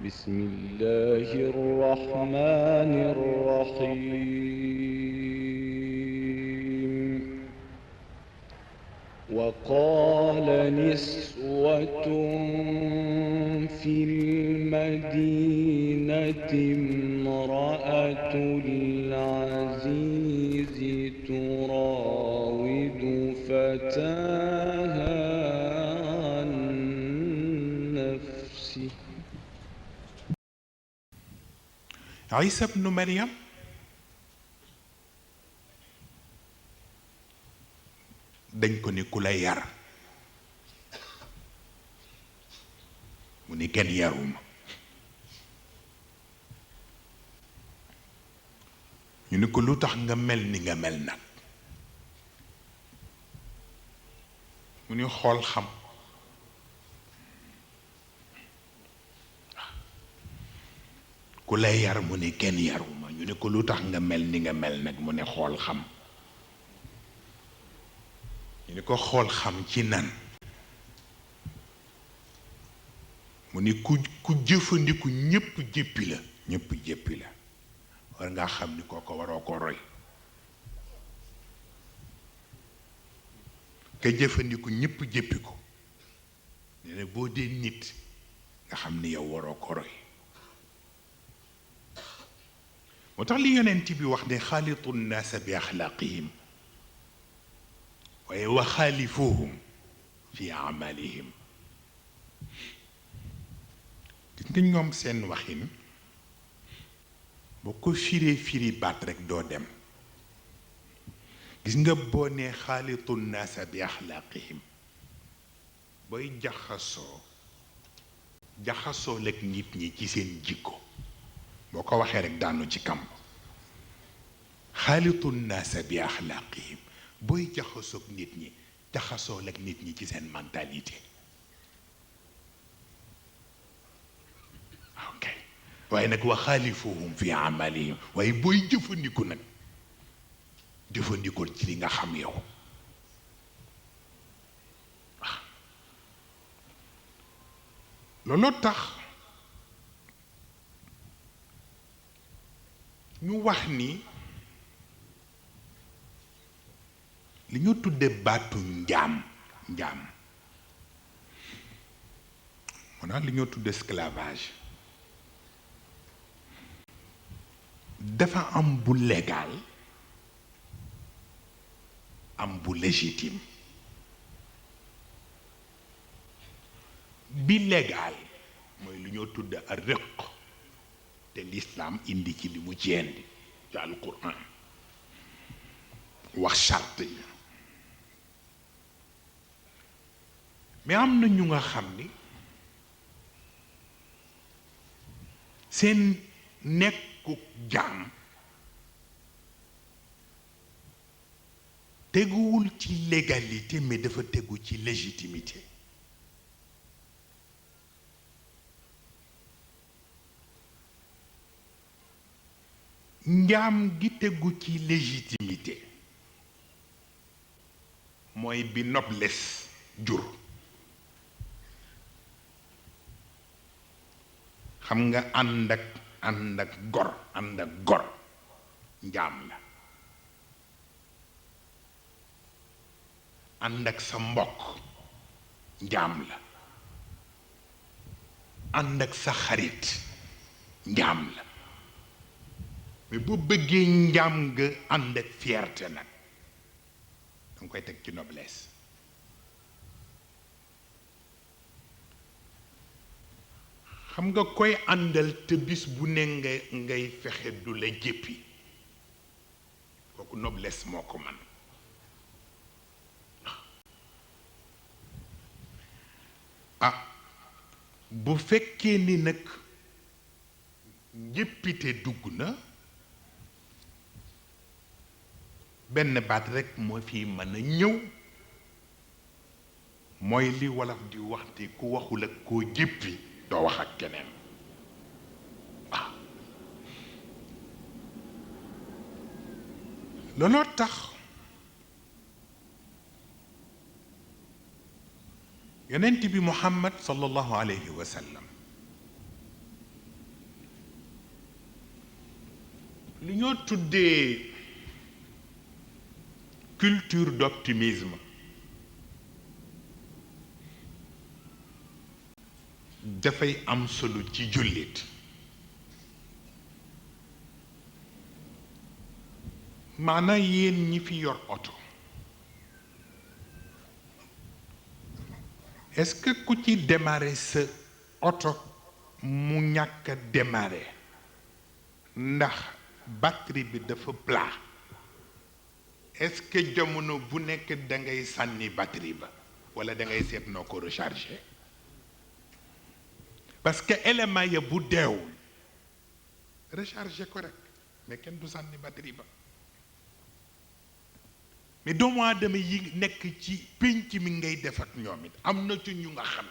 بسم الله الرحمن الرحيم وقال نسوة في المدينة امرأة العزيز تراود فتاها عن نفسه عيسى بن مريم dañ ko ni ku la yar mu ni kenn yaruma ñu ni ko lu tax nga mel ni nga mel nag mu ni xool xam ku la yar mu ni kenn yaruma ñu ni ko lu tax nga mel ni nga mel nag mu ni xool xam ñu ni ko xool xam ci nan mu ni ku jëfandiku ñépp jéppi la ñépp jéppi la war ngaa xam ni kooko waroo ko roy ka jëfandiku ñépp jéppi ko nee na boo dee nit nga xam ni yow waroo ko roy moo tax li yonent bi wax ne xaalitu nnaasa bi axlaaqihim waaye wa xaalifuhum fi amalihim gis nga ñoom seen waxin boo ko firee firi baat rekk doo dem gis nga boo nee xaalitu nnaasa bi axlaaqihim booy jaxasoo lekk nit ñi ci seen jikko boo ko waxee rekk daanu ci kamb xaalitu nnaasa bi axlaaqihim booy jaxasoog nit ñi jaxasoo lekk nit ñi ci seen mentalité ok waaye nag wa xaalifuhum fi amalihim waaye booy jëfandiku nag jëfandikool ci li nga xam yow waaw looloo tax ñu wax ni li ñu tudde baatu njaam maanaam li ñoo tudde esclavage dafa am bu légal am bu légitime bi légal mooy lu ñoo tudde a riq te l'islam indi ci li mu ci indi ci alquran wax charte yi mais am na ñu nga xam ni seen nekku jaam teguwul ci légalité mais dafa tegu ci légitimité njaam gi tegu ci légitimité mooy bi noblesse jur xam nga ànd ak gor njaam la ànd ak sa mbokk njaam la ànd ak sa xarit njaam la mais boo bëggee njaam nga ànd ak fierté nag danga koy teg ci noblesse xam nga koy àndal te bis bu ne ngay fexe du la jéppi kooku noblesse moo ko man ah bu fekkee ni nag njéppite dugg na benn baat rekk moo fi mën a ñëw mooy li wolof di waxte ku waxul ak koo jéppi doo wax ak keneen waaw looloo tax yonent bi Muhammad sallallahu alayhi wa sallam lu ñoo tuddee culture d'optimisme dafay am solo ci jullit. maanaam yéen ñi fi yor oto est-ce que ku ci démarrer sa oto mu ñàkk a démarrer ndax batterie bi dafa plat est-ce que jamono bu nekk da ngay sànni batterie ba walla da ngay seet noo ko recharger parce que élément ya bu deewul recharger ko rek mais kenn du sànni batterie ba. mais doomu aadama yi nekk ci pénc mi ngay def ak ñoom it am na ci ñu nga xam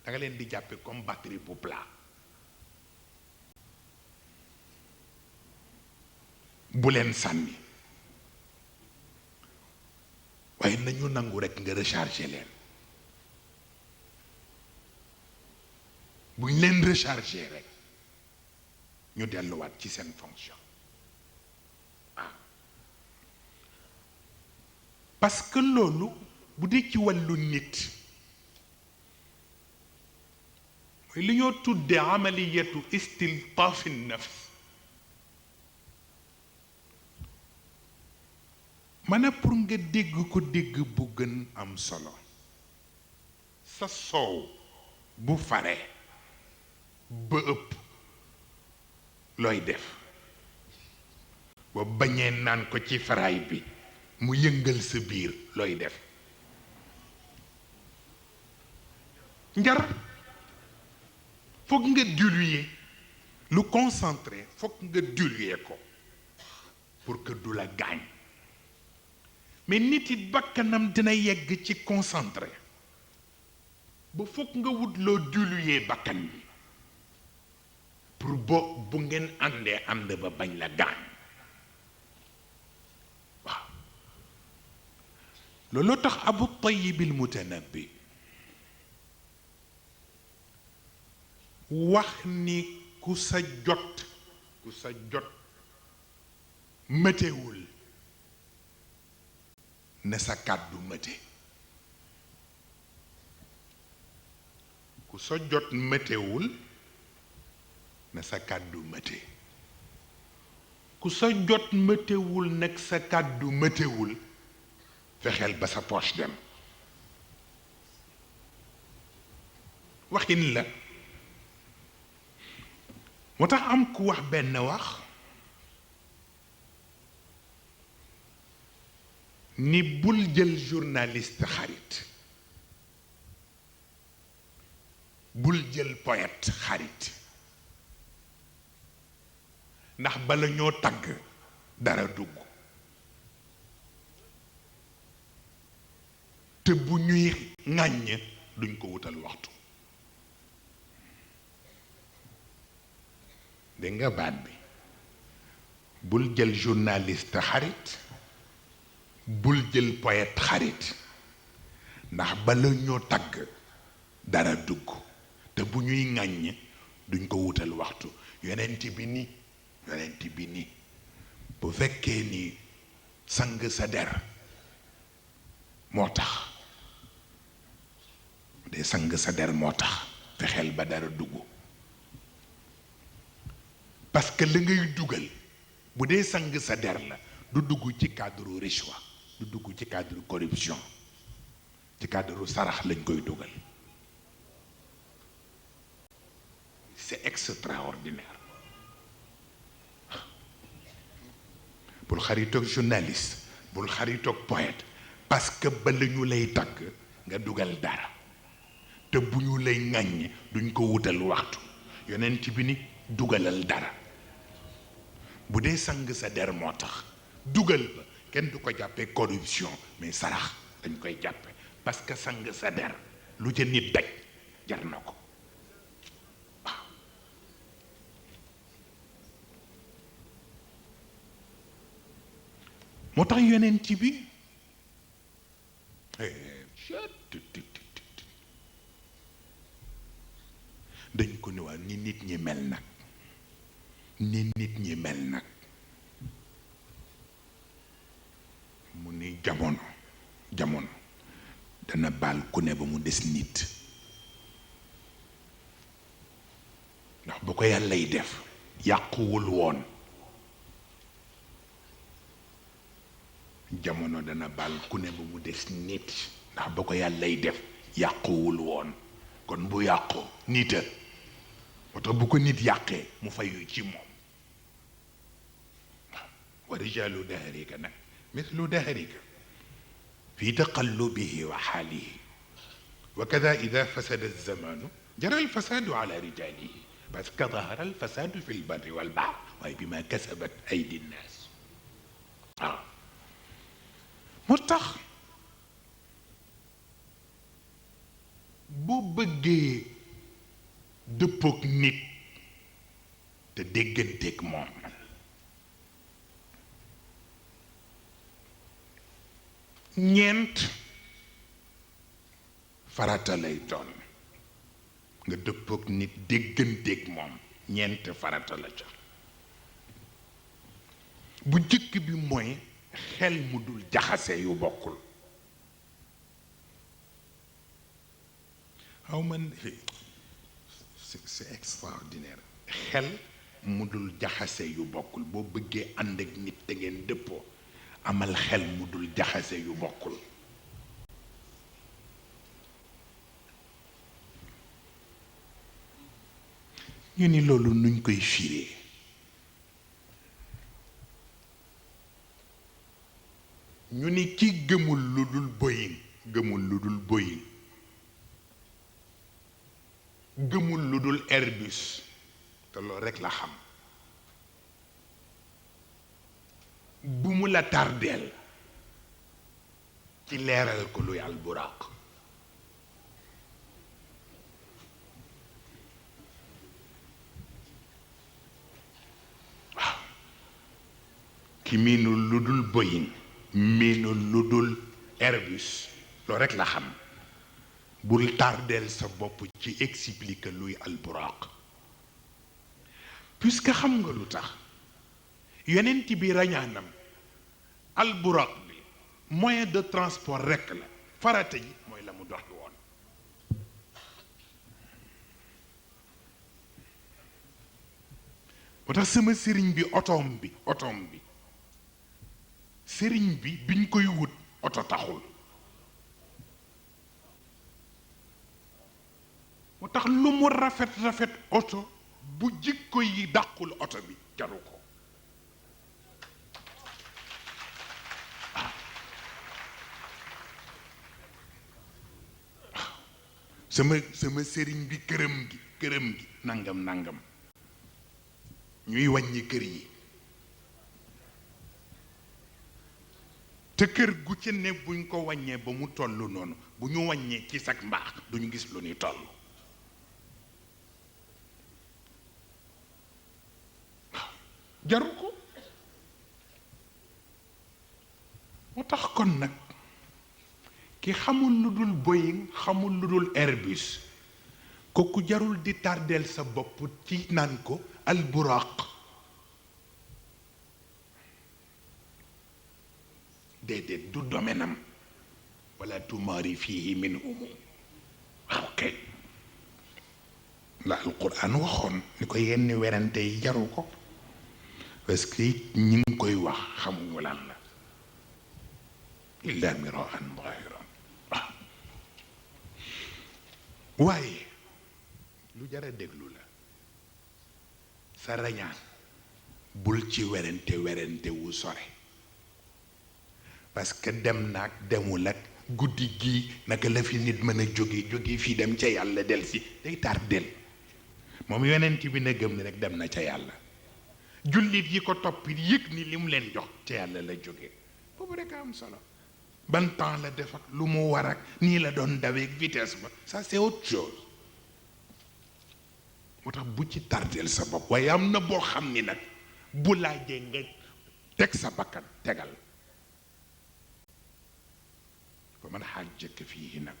da nga leen di jàppe comme batterie bu plat bu leen sànni waaye nañu nangu rekk nga recharger leen buñ leen recharger rekk ñu delluwaat ci seen fonction. parce que loolu bu dee ci wàllu nit mooy li ñoo tuddee amaliyatu istiltaafi nafs maanaam pour nga dégg ko dégg bu gën am solo sa soow bu faree ba ëpp looy def ba bañee naan ko ci faraay bi mu yëngal sa biir looy def njar foog nga diluer lu concentré foog nga diluer ko pour que du la gaañ mais nit it bakkanam dina yegg ci concentré ba foog nga wut loo diluer bakkan bi pour bu ngeen àndee ànd ba bañ la gaañ. looloo tax Abu Tayyib al Mutanabbi wax ni ku sa jot mëtewul na sa kàddu mëte ku sa jot mëtewul na sa kàddu mëte ku sa jot mëtewul nag sa kàddu mëtewul fexeel ba sa poche dem waxin la moo tax am ku wax benn wax ni bul jël journaliste xarit bul jël poète xarit ndax bala ñoo tagg dara dugg te bu ñuy ŋàññ duñ ko wutal waxtu dégg nga baat bi bul jël journaliste xarit bul jël poète xarit ndax bala ñoo tagg dara dugg te bu ñuy ŋàññ duñ ko wutal waxtu yonent bi ni bu fekkee ni sang sa der moo tax de sang sa der moo tax fexeel ba dara dugg parce que la ngay dugal bu dee sang sa der la du dugg ci cadre richwa du dugg ci cadre corruption ci cadre sarax lañ koy dugal c'est extraordinaire bul xaritoog journaliste bul xaritoog poète parce que ba la ñu lay tagg nga dugal dara te bu ñu lay ŋàññ duñ ko wutal waxtu yonent bi ni dugalal dara bu dee sang sa der moo tax dugal ba kenn du ko jàppee corruption mais sarax dañ koy jàppe parce que sang sa der lu ca nit daj jar na ko waaw moo tax yonent bi dañ ko ne waa ni nit ñi mel nag ni jamono dana baal ku ne ba mu des nit ndax bu ko yàllay def yàquwul woon jamono dana baal ku ne ba mu des nit ndax ba ko yàllay def yàquwul woon kon bu yàqoo nita moo tax bu ko nit yàqee mu fayu ci moom wa rijaalu dahrika nag mithlu dahrika fi taqallubihi wa xaalihi wa kada ida fasada alzamanu jara alfasadu ala rijaalihi parce que dahara alfasadu fi lbarri walbahr waaye bi ma kasabat aydi nnaas waaw moo tax boo bëggee dëppook nit te dégganteeg moom ñeent farata lay doon nga dëppook nit dégganteeg moom ñeent farata la ca bu jëkk bi mooy xel mu dul jaxase yu bokkul xaw man c'est extraordinaire xel mu dul jaxase yu bokkul boo bëggee ànd ak nit te ngeen dëppoo amal xel mu dul jaxase yu bokkul ñu ni loolu nuñ koy firee ñu ni ki gëmul lu dul Boeing gëmul lu dul Boeing gëmul lu dul Airbus te loolu rekk la xam bu mu la tardeel ci leeral ko luy alburaaq waaw ki miinul lu dul Boeing miinul lu dul Airbus loolu rekk la xam bul tardeel sa bopp ci expliquer luy alburaaq puisque xam nga lu tax yonent bi rañaanam alburaaq bi moyen de transport rekk la farata yi mooy la mu dox woon moo tax sama sëriñ bi otoom bi sëriñ bi biñ koy wut oto taxul moo tax lu mu rafet rafet oto bu jikko yi dàqul oto bi jaru ko sama sëriñ bi këram gi nangam ñuy wàññi kër yi te kër gu ci ne buñ ko wàññee ba mu toll noonu bu ñu wàññee ci sag mbaax duñu gis lu ñuy toll jaru ko moo tax kon nag ki xamul lu dul Boeing xamul lu dul Airbus kooku jarul di tardeel sa bopp ci naan ko alburaaq déedéet du domaine am wala tumaari fiihi minhum waaw kay la alquran waxoon ni ko yenn werante yi jaru ko parce que ñi ngi koy wax xamuñu lan la illa miraan zahiran waaw waaye lu jara déglu la sa rañaan bul ci werante wu sore parce que dem naag demul ak guddi gii naka la fi nit mën a jóge fii dem ca yàlla del si day tardel moom yonent bi na gëm ne rek dem na ca yàlla jullit yi ko topp yëg ni li mu leen jox ca yàlla la jóge boobu rek am solo ban temps la def ak lu mu war ak nii la doon daweeg vitesse ba ça c'est autre chose moo tax bu ci tardel sa bopp waaye am na boo xam ni nag bu laajee nga teg sa bakkan tegal ko man xaajjaka fii nag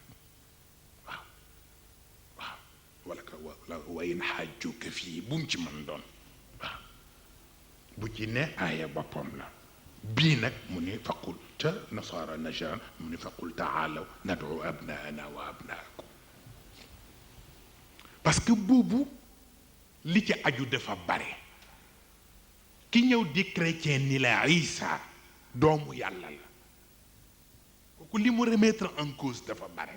waaw wala wa in xaajjuka fii bu mu ci mën doon waaw bu ci ne aaya boppam la bii nag mu ni faqul ca nasaara najan mu ni faqul taalaw nadu abnaana wa abnaakum parce que boobu li ci aju dafa bare ki ñëw di chrétien ni la Isa doomu yàlla la kooku li mu remettre en cause dafa bare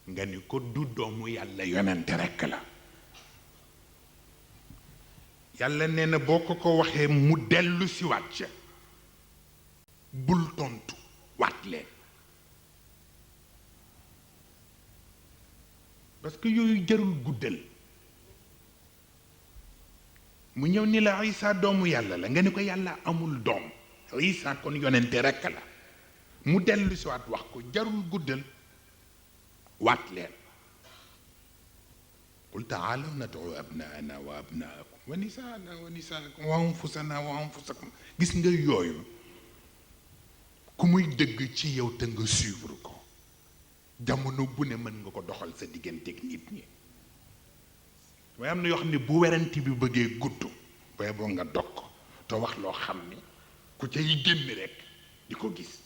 nga ni ko du doomu yàlla yonent rekk la yàlla nee na boo ko waxee mu dellu si waat ca bul tontu waat leen parce que yooyu jarul guddal mu ñëw ni la Isa doomu yàlla la nga ni ko yàlla amul doom Isa kon yonente rekk la mu dellu si waat wax ko jarul guddal waat leen qul taalaw nadu abnaana wa abnaakum wa nisaana wa nisaakum wa anfusana wa anfusakum gis nga yooyu ku muy dëgg ci yow te nga suivre ko jamono bu ne mën nga ko doxal sa digganteeg nit ñi waaye am na yoo xam ne bu werante bi bëggee gudd waaye boo nga dog ko te wax loo xam ni ku cay génn rek di ko gis